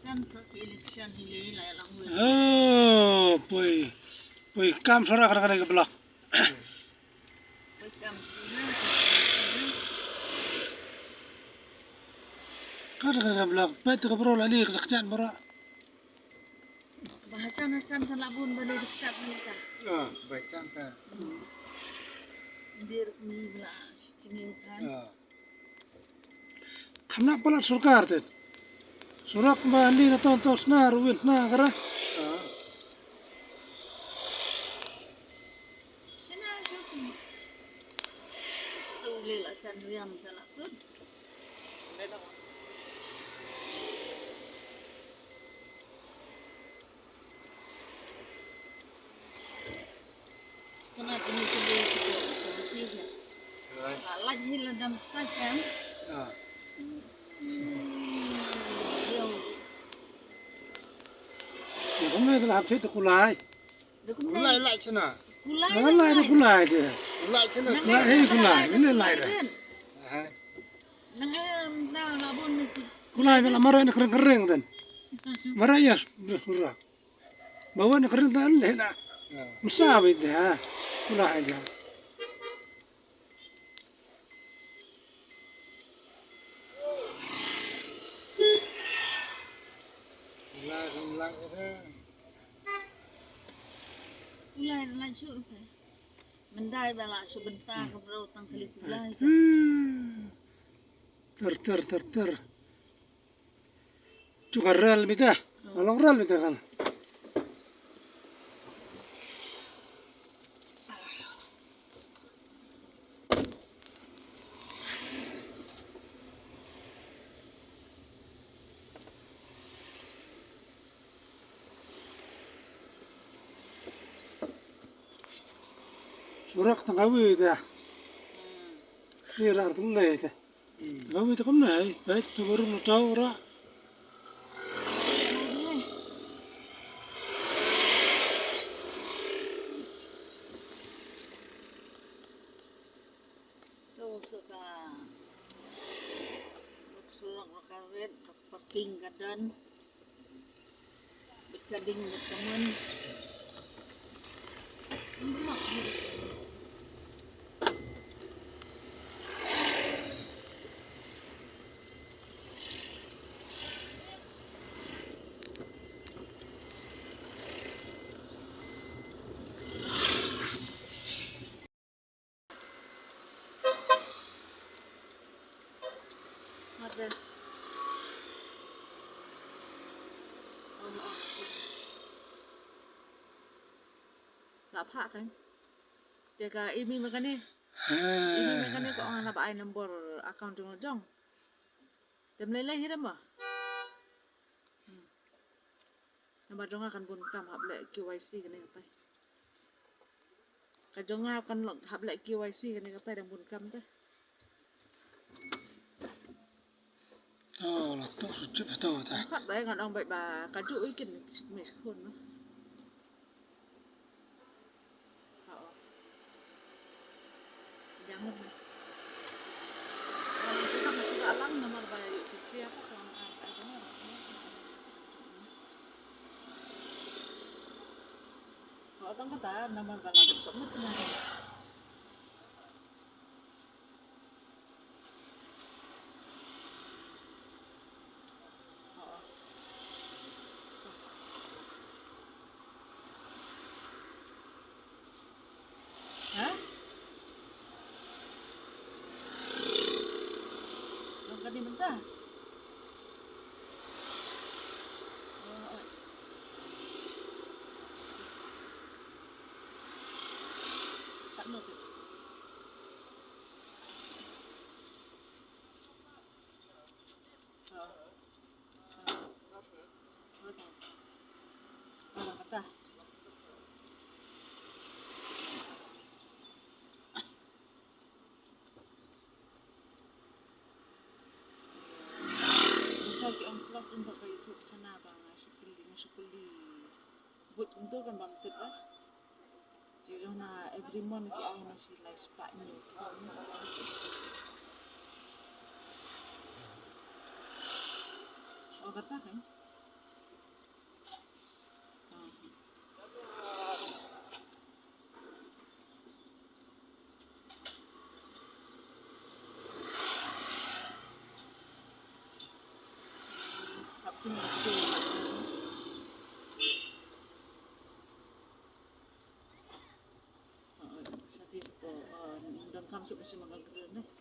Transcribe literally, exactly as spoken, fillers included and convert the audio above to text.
Chan sa ki election hi le la lang wi. Oh, poi. Poi kam sara kara kara ka block. Poi kam. Kara kara ka block. Poi tu ka bro la li ka chan bro. Ba hachan hachan ka la bun ba le dikchat ni ka. Ah, ba chan ta. Dir ni la chini kan. Ah. Kham nang palat sorkar te. Surak ba li na ton ton sna ruin na kara. Ah. Sna suk. Tu le la chan riam ta la tut. Kena kena kena kena. Hai. Laj hi la dam sa kan. Ah. Ya, kau mai telah hapit kulai. Kulai lai chena. Kulai lai kulai je. Kulai chena. Kulai, eh, kulai. Ini lai dah. Hai. Kulai mela mara ni kering-kering dan. Mara ya, sudah. Bawa ni kering dan leh lah. Ya. Mesti habis dah. Kulai aja. Kulai rim lang ira. Kulai rim lang shu. Mendai ba la shu benta ka bro tang kali kulai. Ter ter ter ter. Chuka rel mita. Along rel mita kan. Surak tang kawi ta. Surak tang kawi ta. Kami tu kam nai, baik tu baru nak tahu ora. Tu suka. Lok surak lok karet, lok parking garden. Bit ka ding bit ka mon. Ada. Oh, oh. La phah kan. Te ka imi ma kane. Imi ma kane ko ong la ba ai nombor account jong jong. Te mlei lei hi dam ba. Hmm. Namar jong nga kan bun kam hap leh K Y C kane katai. Ka jong nga kan lok hap leh K Y C kane katai dang bun kam te. To la to su chup to ta. Khat dai ngan ong bai ba ka ju ui kin me khun no. Jangan. Orang sudah masuk alam nomor bayar yuk kecil apa tuan kan ada. Kalau tang kata nomor bayar yuk submit na. Ha? Long kane mynta. Kat no tu. Ki ong plus in ba ka YouTube channel ba nga shu kylli, nga shu kylli. But kumto kan bam tip ba. Ki ong na every month ki ai na shi lai spah ni. O kata kan. Sa ti ko, ah, dang kam suk si mangal kren eh.